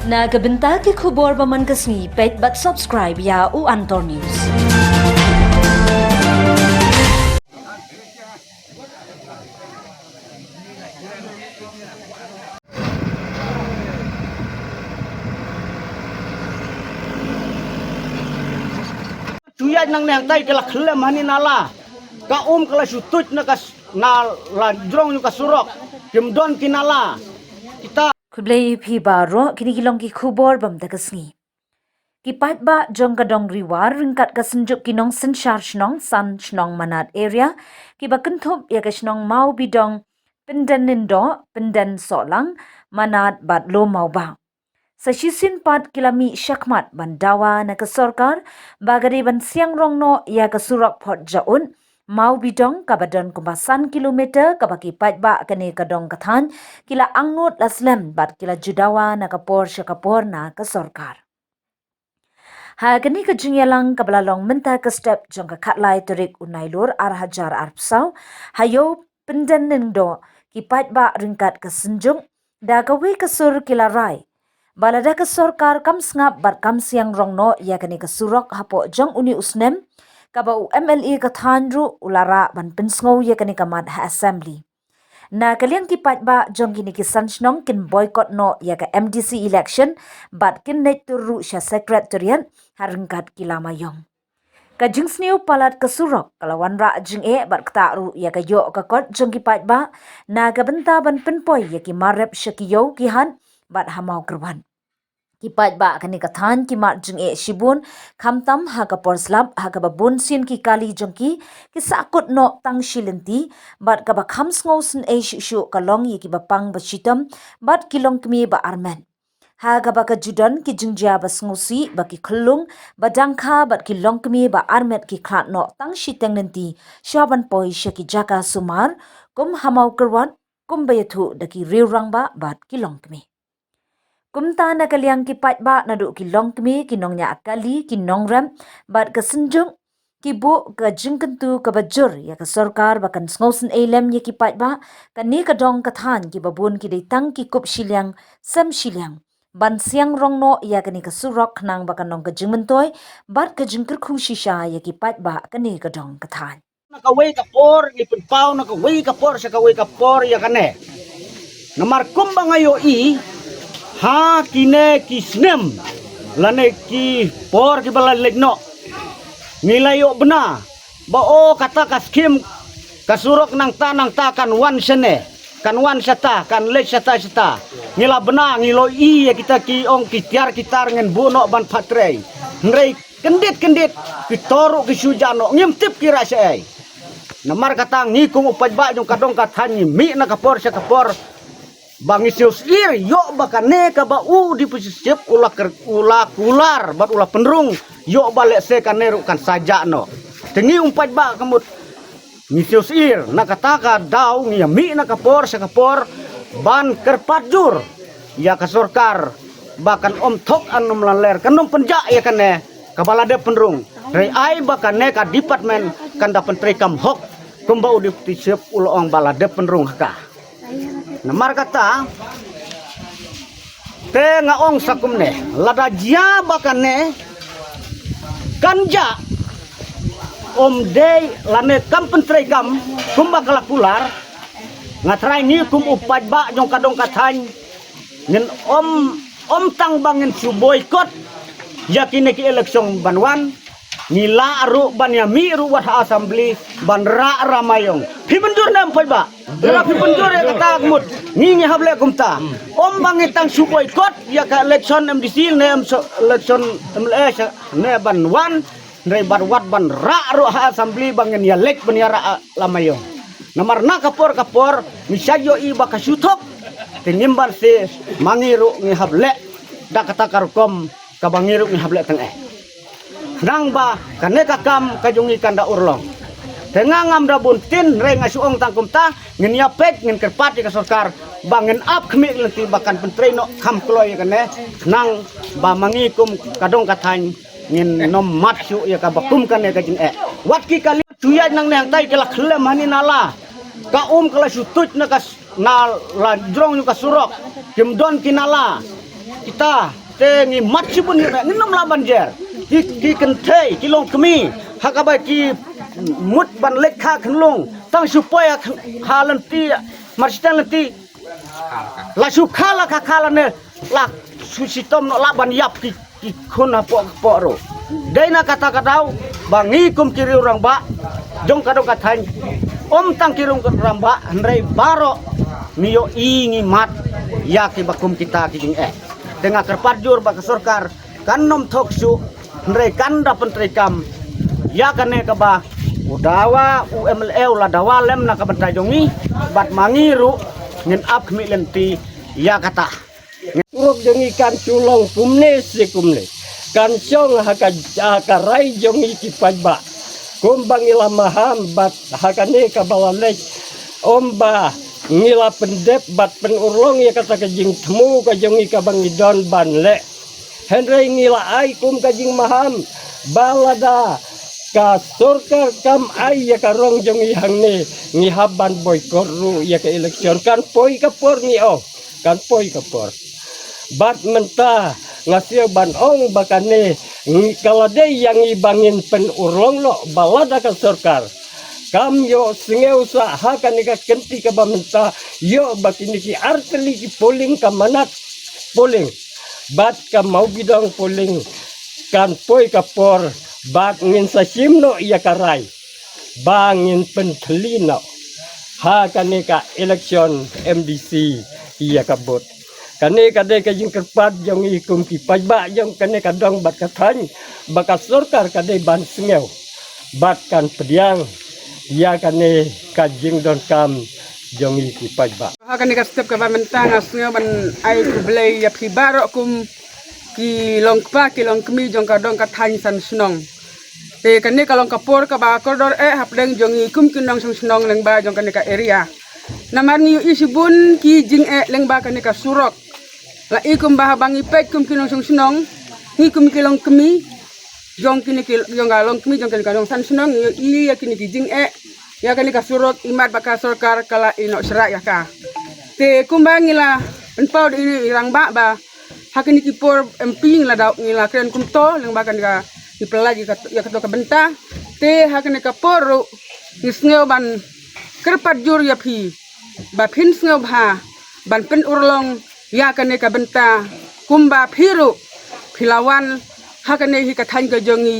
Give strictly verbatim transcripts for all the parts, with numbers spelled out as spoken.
Na ka bynta ki khubor ba man ka sngi, peit bad subscribe ïa u Antor News. Shu ïaid nangne hangtai ka la khlem hani nala. Ka um ka la shu tuid na ka s-, na la jrong ïa ka surok. Kim don ki nala. Kita. Khublei ïa phi baroh, kine ki long ki khubor ba mynta ka sngi. Ki paidbah jong ka Dong Riwar ryngkat ka Synjuk ki Nongsynshar Shnong san Shnong Manad Area, kiba kynthup ïa ka shnong Mawbidong, Pyndennindoh, Pynden Sohlang, Manad bad Lum Mawbah. Sa shisien pat ki la mih shakhmat ban dawa na ka sorkar ba ka dei ban siang rong noh ïa ka surok Phot Jaud, Mawbidong, kaba don kumba san kilometer, kaba ki paidbah kane ka dong ka thaiñ ki la angnud la slem bad ki la ju dawa na ka por sha ka por na ka sorkar. Ha kane ka jingïalang kaba la long mynta ka step jong ka khatlai tarik u Nailur ar hajar arphew saw, ha ïew Pyndennindoh, ki paidbah ryngkat ka Synjuk da kawei ka sur ki la rai ba lada ka sorkar kam sngap bad kam siang rong noh ïa kane ka surok hapoh jong une u snem, kaba u M L A ka thaiñ ruh u la rah ban pynsngew ïa kane ka mat ha assembly. Na ka liang ki paidbah jong kine ki san shnong kin boycott noh ïa ka M D C election bad kin leit tur ruh sha secretariat ha ryngkat ki lama ïong. Ka jingsniew palat ka surok ka la wanrah jingeh bad ktah ruh ïa ka ïoh ka kot jong ki paidbah na ka bynta ban pynpoi ïa ki mar rep sha ki ïew ki hat bad ha Mawkyrwat. Ki paidbah kane ka thaiñ ki mad jingeh shibun, khamtam ha ka por slap, ha kaba bun sien ki kali jong ki ki sahkut noh tang shi lynti, bad kaba kham sngewsynei shuh shuh ka long ïa kiba pang ba shitom bad ki longkmie ba armet. Ha kaba ka ju don ki jingjia ba sngewsih ba ki khyllung ba dang kha bad ki longkmie ba armet ki khlad noh tang shiteng lynti shuwa ban poi sha ki jaka sumar kum ha Mawkyrwat, kumba ïathuh da ki riew rangbah bad ki longkmie. Kumta na ka liang ki paidbah naduh ki longkmie, ki nongñiah kali, ki nongrep bad ka Synjuk ki buh ka jingkyntu kaba jur ïa ka sorkar ba kan sngewsynei lem ïa ki paidbah kane ka dong ka thaiñ, kiba bun ki dei tang ki kup shiliang sem shiliang, ban siang rong noh ïa kane ka surok khnang ba kan long ka jingmyntoi bad ka jingkyrkhu shisha ïa ki paidbah kane ka dong ka thaiñ. Na kawei ka por ngi pynpaw na kawei ka por sha kawei ka por ïa kane. Namar kumba nga ïohi ha kine ki snem lane ki por kiba la leit noh, ngi la ïoh bna ba o kata ka skim ka surok nangta nangta kan wan shane, kan wan shata, kan leit shata shata. Ngi la bna, ngi la ïohi ïa kita ki ong ki tiar ki tar ngin buh noh ban phatrei. Hynrei kyndit kyndit ki tor ruh ki shu jah noh, ngim tip ki rah shaei. Namar kata ngi kum u paidbah jong ka dong ka thaiñ ngi mih na ka por sha ka por ba ngi siew syier ïoh ba kane kaba u Deputy Chief u la ker-, u la kular bad u la pynrung, ïoh ba lehse kane ruh kan sa jah noh. Te ngi um paidbah ka mut ngi siew syier, na kata ka daw ngi ïa mih na ka por sha ka por ban kyrpad jur ïa ka sorkar ba kan ym thok, kan ym lamler, kan ym pynjah ïa kane kaba la dep pynrung. Hynrei ai ba kane ka department kan da pyntreikam hok kumba u Deputy Chief u la ong ba la dep pynrung ha ka. Namar kata te nga ong sa kumne, lada jia ba kane kan jah, ym dei lane kam pyntreikam kumba ka la kular, nga trai ngi kum u paidbah jong ka dong ka thaiñ ngin ym, ym tang ba ngin shu boycott ïa kine ki election ban wan, ngi lah ruh ban ïa mih ruh wat ha assembly ban rah rama ïong. Phi mynjur ne em paidbah? Lada phi mynjur ïa kata ka mut ngi, ngi hap leh kumta. Ym ba ngi tang shu boycott ïa ka election M D C ne em, election M L A ne ban wan, hynrei bad wat ban rah ruh ha assembly ba ngin ïa leit ban ïa rah lama ïong. Namar na ka por ka por ngi sa ïohi ba ka shu thok, te ngim ban se, ma ngi ruh ngi hap leh da kata ka rukom kaba ngi ruh ngi hap leh tang eh. Khnang ba kane ka kam ka jong ngi kan da urlong. Te nga ngam da bun ktien, hynrei nga shu ong tang kumta, ngin ïa peit, ngin kyrpad ïa ka sorkar ba ngin ap khmih lynti ba kan pyntrei noh kham kloi ïa kane, khnang ba ma ngi kum ka dong ka thaiñ ngin ym mad shuh ïa kaba kum kane ka jingeh. Wat ki kali shu ïaid nangne hangtai ki la khlem hani nala. Ka um ka la shu tuid na ka s-, na la jrong ïa ka surok. Kim don ki nala. Kita te ngi mat shibun ïa ngin ym lah ban jer. Ki ki kynthei ki longkmie ha kaba ki mut ban leit kha khunlung tang shu poi ha khn- ha lynti, mar shiteng lynti la shu kha la kha kha lane la shu shitom noh lah ban ïap ki ki khun hapoh hapoh ruh. Dei na kata ka daw ba ngi kum ki riew rangbah jong ka dong ka thaiñ, ym tang ki riew rangbah hynrei baroh ngi ïohi ngi mat ïa kiba kum kita ki jingeh. Te nga kyrpad jur ba ka sorkar kan nym thok shuh hynrei kan da pyntreikam ïa kane kaba u dawa u MLA u la dawa lem na ka bynta jong ngi bad ma ngi ruh ngin ap khmih lynti ïa kata. Surok jong ngi kan shu long kumne se kumne. Kan shong ha ka, ha ka rai jong ngi ki paidbah. Kumba ngi la maham bad ha kane kaba la leit, ym ba ngi la pyndep bad pynurlong ïa kata ka jingthmu ka jong ngi kaba ngi don ban leh. Hynrei ngi la ai kum ka jingmaham ba lada ka sorkar kam ai ïa ka rong jong ngi hangne, ngi hap ban boycott ruh ïa ka election. Kan poi ka por ngi ong, kan poi ka por. Bad mynta nga sngew ban ong ba kane ngi, ka la dei ïa ngi ba ngin pynurlong noh ba lada ka sorkar kam ïohsngew sah ha kane ka kynti kaba mynta, ïoh ba kine ki artylli ki polling ka manat polling bad ka Mawbidong polling, kan poi ka por bad ngin sa shim noh ïa ka rai ba ngin pynthylli noh ha kane ka election MDC ïa ka vote. Kane ka dei ka jingkyrpad jong ngi kum ki paidbah jong kane ka dong bad ka thaiñ ba ka sorkar ka dei ban sngew bad kan pdiang ïa kane ka jingdonkam jong ngi ki paidbah. Ha kane ka step kaba mynta nga sngew ban ai khublei ïa phi baroh kum ki longkpa ki longkmie jong ka dong ka thaiñ San Shnong. Te kane ka long ka por kaba kordor eh hapdeng jong ngi kum ki nongshong shnong lyngba jong kane ka area. Namar ngi ïohi shibun ki jingeh lyngba kane ka surok. La i kumba haba ngi peit kum ki nongshong shnong, ngi kum ki longkmie jong kine ki, jong ka longkmie jong kane ka dong San Shnong, ngi ïohi ïa kine ki jingeh ïa kane ka surok, imat ba ka sorkar ka la ïeh noh shrah ïa ka. Te kumba ngi la pynpaw da ine i rangbah ba ha kine ki por MP ngi la daw ngi la kren kumto lyngba kane ka, ngi pynlait ïa ka, ïa kato ka bynta. Te ha kane ka por ruh ngi sngew ban kyrpad jur ïa phi ba phin sngewbha ban pynurlong ïa kane ka bynta kumba phi ruh phi la wan ha kane hi ka thaiñ ka jong ngi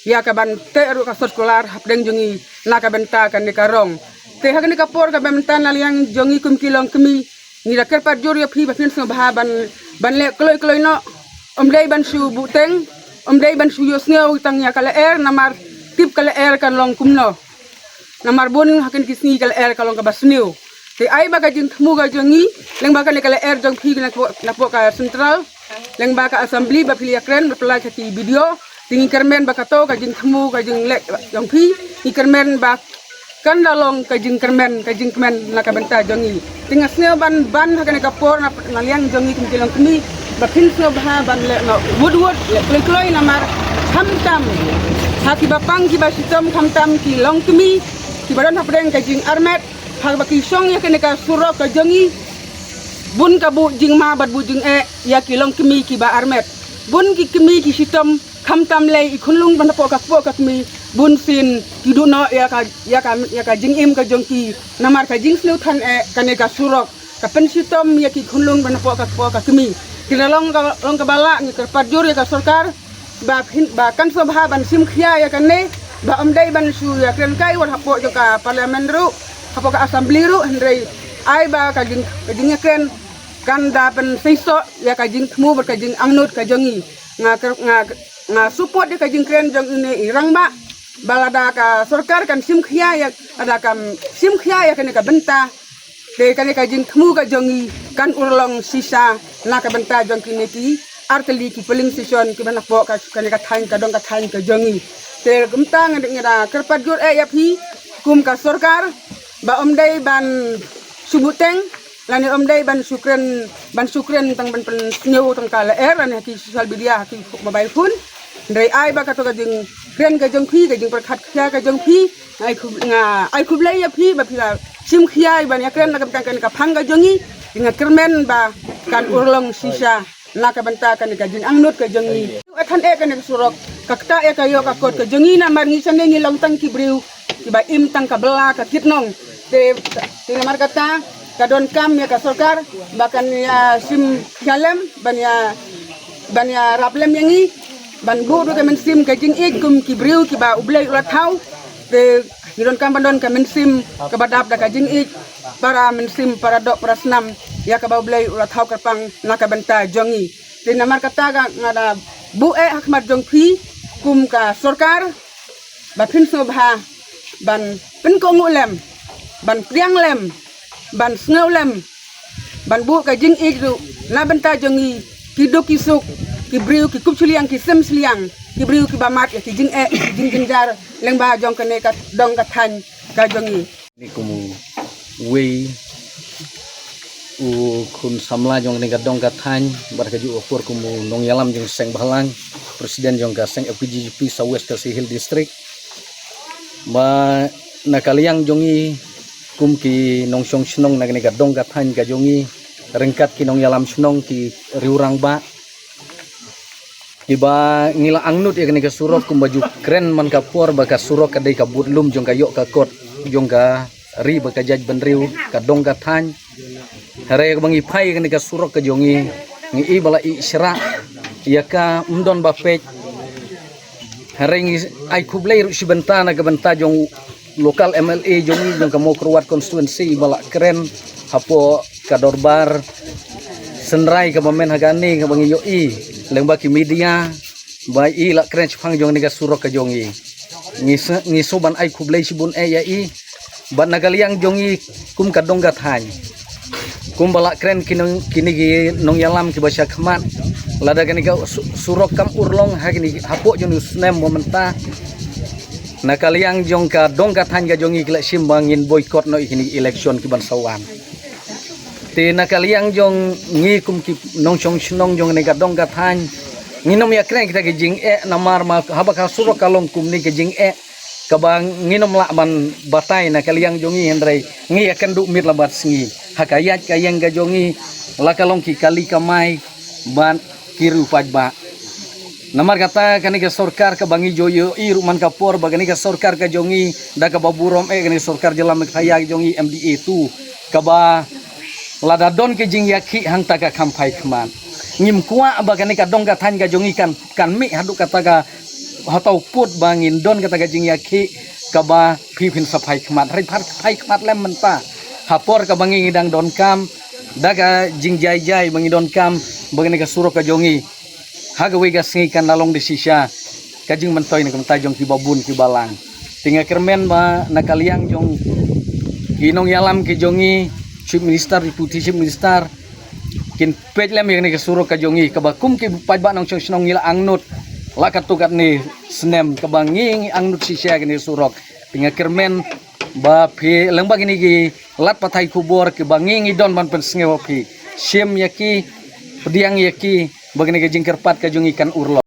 ïa ka ban teh ruh ka sot kular hapdeng jong ngi na ka bynta kane ka rong. Te ha kane ka por kaba mynta na liang jong ngi kum ki longkmie ngi da kyrpad jur ïa phi ba phin sngewbha ban, ban leh kloi kloi noh. Ym dei ban shu buhteng, ym dei ban shu ïohsngew tang ïa ka lyer namar tip ka lyer kan long kumno. Namar bun ha kine ki sngi ka lyer ka long kaba sniew. Te ai ba ka jingthmu ka jong ngi lyngba kane ka lyer jong phi napoh, napoh ka central, lyngba ka assembly ba phi la ïakren ba phi la ïa ki video. Te ngi kyrmen ba kato ka jingthmu ka jingleh jong phi, ngi kyrmen ba kan da long ka jingkyrmen, ka jingkmen na ka bynta jong ngi. Te nga sngew ban, ban ha kane ka por na, na liang jong ngi kum ki longkmie ba phin sngewbha ban leh noh wut wut, leh kloi kloi namar khamtam ha kiba pang kiba shitom, khamtam ki longkmie kiba don hapdeng ka jingarmet, haba ki shong ïa kane ka surok ka jong ngi, bun ka buh jingma bad buh jingeh ïa ki longkmie kiba armet. Bun ki kmie ki shitom, khamtam lei i khunlung ban hapoh ka kpoh ka kmie, bun sien ki duh noh ïa ka, ïa ka, ïa ka jingim ka jong ki namar ka jingsniew than eh kane ka surok ka pynshitom ïa ki khunlung ban hapoh ka kpoh ka kmie. Ki la long ka, long kaba lah, ngi kyrpad jur ïa ka sorkar ba phin, ba kan sngewbha ban shim khia ïa kane, ba ym dei ban shu ïakren kai wat hapoh jong ka parliament ruh, hapoh ka assembly ruh, hynrei ai ba ka jing, ka jingïakren kan da pynseisoh ïa ka jingthmu bad ka jingangnud ka jong ngi. Nga kyrp-, nga, nga support ïa ka jingkren jong ine i rangbah ba lada ka sorkar kan shim khia ïa, lada kan shim khia ïa kane ka bynta, te kane ka jingthmu ka jong ngi kan urlong shisha na ka bynta jong kine ki artylli ki polling station kiba napoh ka, kane ka thaiñ, ka dong ka thaiñ ka jong ngi. Te kumta nga da, nga da kyrpad jur eh ïa phi kum ka sorkar ba ym dei ban shu buhteng lane ym dei ban shu kren, ban shu kren tang ban pynsniew tang ka lyer lane ha ki social media, ha ki mobile phone. Hynrei ai ba kato ka jingkren ka jong phi, ka jingpyrkhat khia ka jong phi, nga ai khub-, nga ai khublei ïa phi ba phi la shim khia ban ïakren na ka bynta kane ka phang ka jong ngi. Nga kyrmen ba kan urlong shisha Na ka bynta kane ka jingangnud ka jong ngi. Ïa than eh kane ka surok. Ka kata ïa ka ïoh ka kot ka jong ngi namar ngi shane ngi long tang ki briew. Kiba im tang ka bylla ka kitnong. Te, te namar kata, ka donkam ïa ka sorkar, ba kan ïa shim ïalem, ban ïa, ban ïarap lem ïa ngi, ban buh ruh ka mynsiem ka jingïeit kum ki briew kiba U Blei u la thaw. Te, ngi donkam ban don ka mynsiem kaba dap da ka jingïeit, para mynsiem, para doh, para snam, ïa kaba U Blei u la thaw kyrpang na ka bynta jong ngi. Te namar kata ka nga da buh eh ha khmat jong phi, kum ka sorkar, ba phin sngewbha, ban pynkohnguh lem, ban pdiang lem, ban sngew lem, ban buh ka jingïeit ruh, na bynta jong ngi, ki duk ki suk, ki briew, ki kup shiliang, ki sem shiliang, ki briew kiba mad, ïa ki jingeh, ki jingjynjar, lyngba jong kane ka dong ka thaiñ, ka jong ngi. Ni kum uwei u khun samla jong kane ka dong ka thaiñ, bad kajuh ka por kum u nongïalam jong seng bhalang, president jong ka seng F K J G P South West Khasi Hills District. Ba na ka liang jong ngi kum ki nongshong shnong na kane ka dong ka thaiñ ka jong ngi, ryngkat ki nongïalam shnong ki riewrangbah. Kiba ngi la angnud ïa kane ka surok kumba ju kren man ka por ba ka surok ka dei ka budlum jong ka ïoh ka kot jong ka ri bad ka jaitbynriew ka dong ka thaiñ. Hynrei kaba ngi phai ïa kane ka surok ka jong ngi, ngi i ba la i shrah ïa ka, ym don ba peit. Hynrei ngi ai khublei ruh shi bynta na ka bynta jong local M L A jong ngi jong ka Mawkyrwat constituency ba la kren hapoh ka dorbar synrai kaba men ha kane kaba ngi ïohi lyngba ki media, ba i la kren shaphang jong kane ka surok ka jong ngi. Ngi shu, ngi shu ban ai khublei shibun eh ïa i. Bad na ka liang jong ngi kum ka dong ka thaiñ, kumba la kren ki nong, kine ki nongïalam kiba sha khmat, lada kane ka su-, surok kam urlong ha kine hapoh jong u snem ba mynta, na ka liang jong ka dong ka thaiñ ka jong ngi ki la shim ba ngin boycott noh ïa kine ki election kiban sa wan. Te na ka liang jong ngi kum ki nongshong shnong jong kane ka dong ka thaiñ, ngin ym ïa kren kita ki jingeh namar ma haba ka surok ka long kumne ka jingeh kaba ngin ym lah ban batai na ka liang jong ngi, hynrei ngi ïa kynduh miet la bad sngi ha ka ïaid ka ïeng ka jong ngi, la ka long ki kali kamai bad ki riew paidbah. Namar kata kane ka sorkar kaba ngi ju ïohi ruh man ka por ba kane ka sorkar ka jong ngi da kaba burom eh kane ka sorkar jylla Meghalaya ka jong ngi M D A tu, kaba lada don ka jingïakhih hangta ka kham phai khmat. Ngim kwah ba kane ka dong ka thaiñ ka jong ngi kan, kan mih haduh kata ka hato pud ba ngin don kata ka jingïakhih kaba phi phin sa phai khmat. Hynrei phai khmat lem mynta ha por kaba ngi, ngi dang donkam da ka jingjai jai ba ngi donkam ba kane ka surok ka jong ngi ha kawei ka sngi kan da long da shisha ka jingmyntoi na ka bynta jong kiba bun kiba lang. Te nga kyrmen ba na ka liang jong ki nongïalam ki jong ngi, Chief Minister, Deputy Chief Minister, kin peit lem ïa kane ka surok ka jong ngi kaba kum ki paidbah nongshong shnong ngi la angnud la katto katne snem kaba ngi, ngi angnud shisha ïa kane ka surok. Te nga kyrmen ba phi lyngba kine ki lad pathai khubor kiba ngi, ngi don ban pynsngew ha phi, shim ïa ki, pdiang ïa ki ba kane ka jingkyrpad ka jong ngi kan urlong.